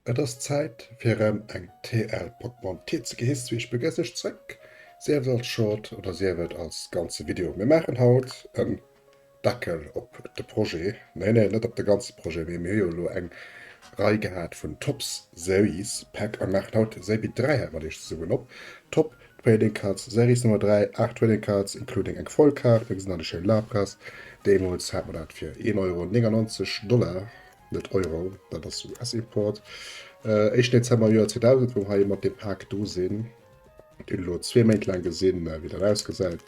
Et ass Zäit fir erëm eng TL Pokémon TCG History. Ech begréissen iech zréck, sief et als Short oder sief et als ganze Video. Mir maachen haut en Deckel op de Projet, nee nee net op de ganze Projet, mee mir hu jo elo eng Rei gehat vun Topps Series Päck a maachen haut Serie 3 hei mat iech zesummen op. Top Trading Cards Series Nummer 3, 8 Trading Cards including eng Foil-Kaart. Mir gesinn hei déi schéin Lapras, deemools hat mer dat fir 1,99 Euro Dollar. Net Euro, dat ass US-Import. Éischten Dezember Joer 2000, wou hei mat deem Pak do sinn. Dir hutt elo zwee Méint laang gesinn, wéi dat ausgesäit.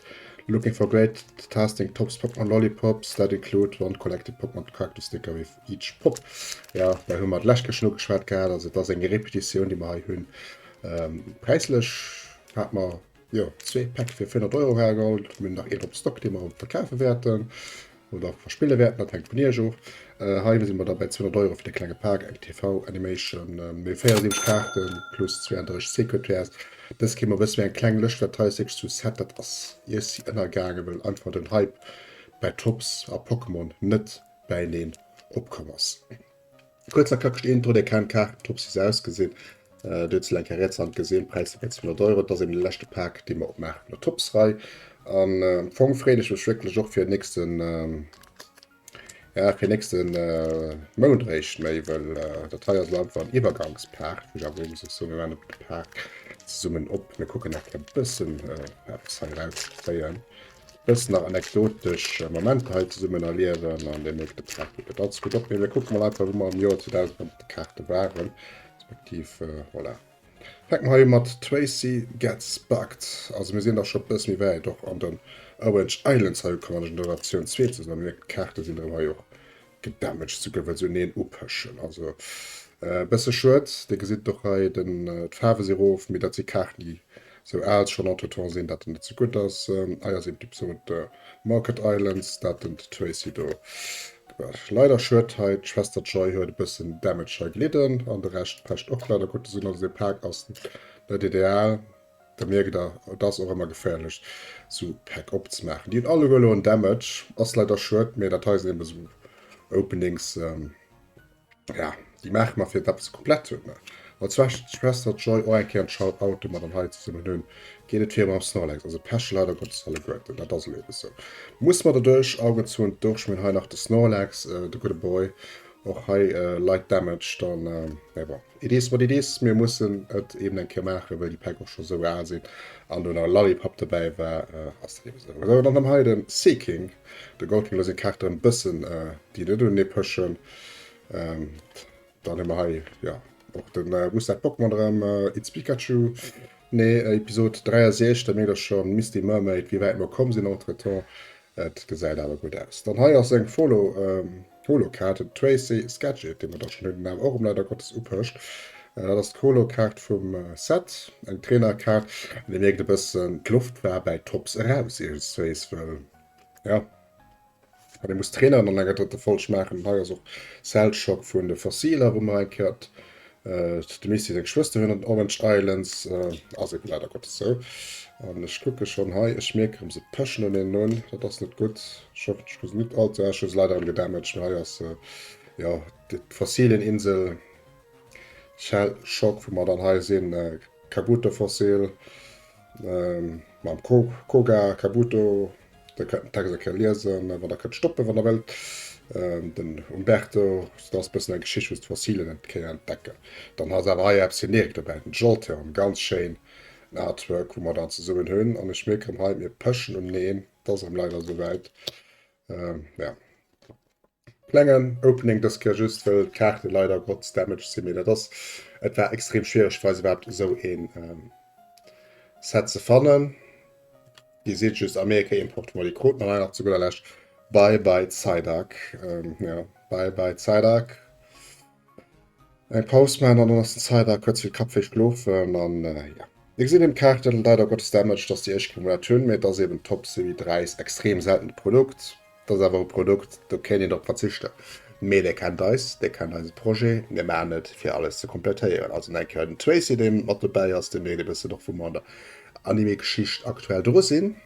Looking for great tasting Topps Pokémon Lollipops that include one collected Pokémon character sticker with each pop. Ja, dat hu mer d'lescht Kéier schonn ugeschwat gehat. Also et ass eng Repetitioun, déi mer hei hunn. Präislech hat mer jo zwee Päck fir 400 Euro hergeholl. Mir hunn nach een op Stock, dee mer verkafe wäerten. Oder verspille wäerten, dat hänkt vun iech of. Hei si mer da bei 200 Euro fir de klenge Pak, eng TV Animation, méi 74 Kaarten plus 32 Secret Rares. Dës kéim e bësse wéi eng kleng Lëscht, dat hei ass wierklech sou Set, dat ass iessi ënnergaangen, well einfach den Hype bei Topps a Pokémon net bäineen opkomm ass. Kuerz a klackeg Intro, dir kennt d'Kaarten, Topps wéi se ausgesinn. Dir hutt se eng Kéier riets Hand gesinn, Präis bei 200 Euro. Dat ass eben de leschte Pak, dee mer opmaachen vun der Topps-Rei. An am Fong freeën ech mech wierklech och fir nächsten, ja, fir nächste Mount eréischt méi, well dat hei ass elo einfach en Iwwergangspak, wou ech awer muss soen, mir maachen de Pak zesummen op. Mir kucken nach e bëssen eppes hei erauszekréien. Bëssen nach anekdotesch Momenter hei zesummen erliewen an dir mierkt, de Pak geet net all ze gutt op. Mee mir kucke mol einfach, wou mer am Joer 2000 mat de Kaarte waren, respektiv voilà. Fänke mer hei u mat Tracy Gets Bugged. Also mir sinn da scho bësse méi wäit och an den Orange Islands hei ukomm an der Generatioun 2 ze sinn. An dir mierkt, d'Kaarte sinn erëm hei och gedamaged souguer well se uneen upeschen. Also e bësse schued. Dir gesitt och hei den d'Faarwe si rof, mee dat si Kaarten déi sou al schonn entretemps sinn, dat net sou gutt ass. Hei ass eben d'Episode Market Islands, dat den Tracy do gebaut. Leider schued hei, d'Schwester Joy huet e bëssen Damage hei gelidden an de Rescht pecht och leider Gottes un. Also dee Pak ass net ideal. Da mierkt der, et ass och ëmmer geféierlech sou Päck opzemaachen. Déi hunn alleguer elo en Damage, ass leider schued, mee dat hei sinn eben sou Openings, ja, déi maache mer fir dat se komplett hunn. Als Schwester Joy och eng Kéier en Shout-out, dee mer dann hei zesummen hunn, geet et viru mam Snorlax, also peche leider Gottes alleguerten, dat ass elo eben sou. Muss mer derduerch, Augen zu und durch. Mir hunn hei nach de Snorlax, de gudde Boy, och hei light Damage dann, mee bon. It is what it is, mir mussen et eben eng Kéier maachen, well déi Päck och scho sou al sinn an do nach e Lollipop dobäi war, ass dat eben sou. Sou, dann hu mer hei de Seaking, de Gold King, do sinn d'Kaarten e bëssen, déi net unenee pëschen. Dann hu mer hei, jo, och de Wou ass dat Pokémon erëm? It's Pikachu, nee, Episod 63, da mierkt der schonn, Misty Mermaid, wéi wäit mer komm sinn entretemps. Et gesäit awer gutt aus. Dann hei ass eng Folo. Holo-Kaart, den Tracy Skagit, dee mer da schonn hunn, den awer och erëm leider Gottes upëscht. Dat ass d'Holo-Kaart vum Set, eng Trainerkaart. An dir mierkt e bëssen, d'Loft war bäi Topps eraus iergendswéis, well ja, wann ee muss Traineren an enger drëtter Folg maachen. An hei ass och Cell Shock vun de Fossiler, wou mer eng Kéier De Misty seng Schwëster hunn an den Orange Islands, ass eben leider Gottes sou. An ech kucke schonn hei, ech mierke rëm, se pëschen un een un, dat ass net gutt. Ech hoffen, ech hu se net all ze, ech hu se leider erëm gedamaged, mee hei ass jo d'Fossileninsel Shell Shock, wou mer dann hei sinn, Kabuto-Fossil mam Koga Kabuto. Der kënnt den Text eng Kéier liesen, wann der kënnt stoppen, wann der wëllt. Den Umberto, dat ass e bëssen eng Geschicht, wou se d'Fossilen eng Kéier entdecken. Dann ass awer hei eppes Generik dobäi, den Jolteon, ganz schéin Artwork, wou mer dann zesummen hunn. An ech mierken erëm hei, mir pëschen uneneen, et ass erëm leider esouwäit. Ja. Klengen Opening dës Kéier just wëll d'Kaarte leider Gottes damaged sinn, mee dat ass, et war extrem schwiereg fir eis iwwerhaapt esou een Set ze fannen. Dir seet just Amerika Import wou mer déi kruten an hei nach zu gudder Lescht Bye Bye Psyduck, jo Bye Bye Psyduck. Eng Paus maachen an dann ass den Cyber kuerz fir Kappwéi schlofen an jo. Mir gesinn eben d'Kaarten, leider Gottes damaged, dass déi éischt Kumulat hunn, mee et ass eben Top Serie 3 is extrem seltent Produkt. Et ass awer e Produkt, do kéint een drop verzichten, mee dir kennt eis, dir kennt eise Projet, mir maachen et fir alles ze komplettéieren. Also nach eng Kéier den Tracy deen mat dobäi ass, dee mierkt e bëssen och wou mer an der Anime-Geschicht aktuell dru sinn.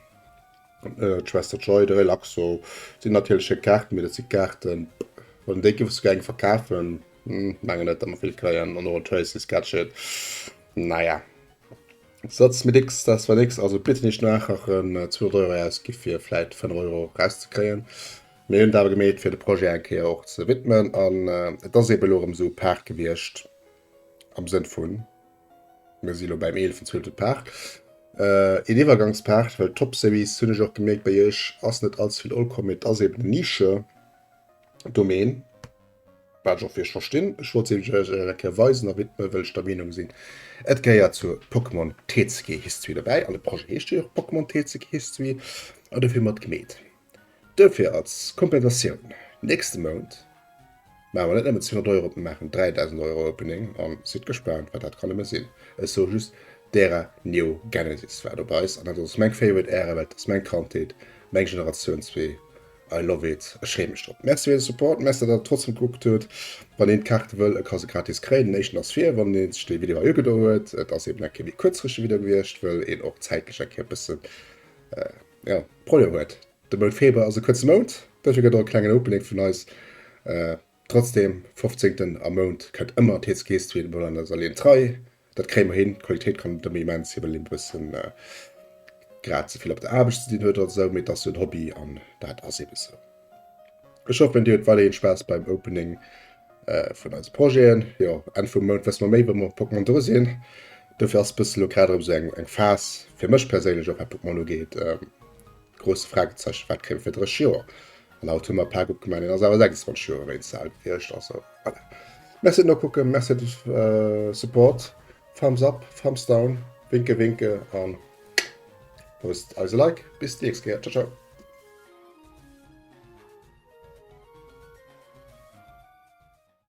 D'Schwester Joy, de Relaxo sinn natierlech hir Kaarten, mee dat si Kaarten, wann déi géif souguer eng verkafen. Mengen net, datt mer vill kréien. An och en Tracy's Gadget. Naja. Satz mit X, das war nix. Also bitte nicht nachrachen, 200 Euro ausgi fir vläit 5 Euro rauszekréien. Mir hunn et awer gemeet, fir de Projet eng Kéier och ze widmen. An et ass eebe elo erëm esou e Pak gewiescht am Sënn vun, mir si elo bäim eeleften, zwölfte Pak, een Iwwergangspak, well d'Top Series, hunn ech och gemierkt bei iech, ass net allze vill okomm, mee et ass eeben en Nische-Domaine. Wat ech och wierklech verstinn. Ech wollt se iech eng Kéier weisen a widme wëll ech der Meenung sinn, et gehéiert zur Pokémon TCG History dobäi an de Projet heescht jo och Pokémon TCG History an dofir hu mer et gemeet. Dofir als Kompensatioun, nächste Mount maache mer net nëmmen 200 Euro op, mer maachen 3000 Euro Opening an sidd gespaant wat dat kann nëmme sinn. Ech soe just d'Ära Neo Genesis war dobei an dat ass meng favorite Ära well et ass meng Kandheet, meng Generatioun 2. I love it, ech freeë mech drop. Merci fir de Support, merci dat der trotzdem gekuckt huet. Wann een d'Kaarte wëll, e ka se gratis kréien. Den éischten ass vir, wann een sech dee Video hei ugedo huet. Et ass eben eng Kéier méi kuerzfristege Video gewiescht, wëll een och zäitlech eng Kéier e bëssen, jo, Problemer huet. De Mount Februar ass e kuerze Mount, dofir gëtt och e klengen Opening vun eis. Trotzdem, 15. Am Mount kënnt ëmmer TCG Street, mir bleiwen eiser Linn trei. Dat kréie mer hin. D'Qualitéit kann net ëmmer immens sinn, well een e bëssen grad ze vill op der Aarbecht ze dinn huet oder esou, mee et ass jo en Hobby an dat ass eebe sou. Ech hoffen, dir hutt weiderhin Spaass beim Opening vun eise Projeten. Jo, Enn vum Mount wësse mer méi, wa mer op Pokémon dru sinn. Dofir ass e bësse lo grad erëm esou eng eng Phas fir mech perséinlech och, wat Pokémon ugeet, grosse Fragezeichen, wat kréie mer fir 30 Joer? An haut hu mer e Pak opgemaach, deen ass awer 26 Joer ewéinst al gewiescht. Also voilà. Merci fir d'Nokucken, merci fir de Support. Thumbs up, Thumbs down, Winke winke an loosst eis e Like. Bis déi nächst Kéier. Ciao ciao.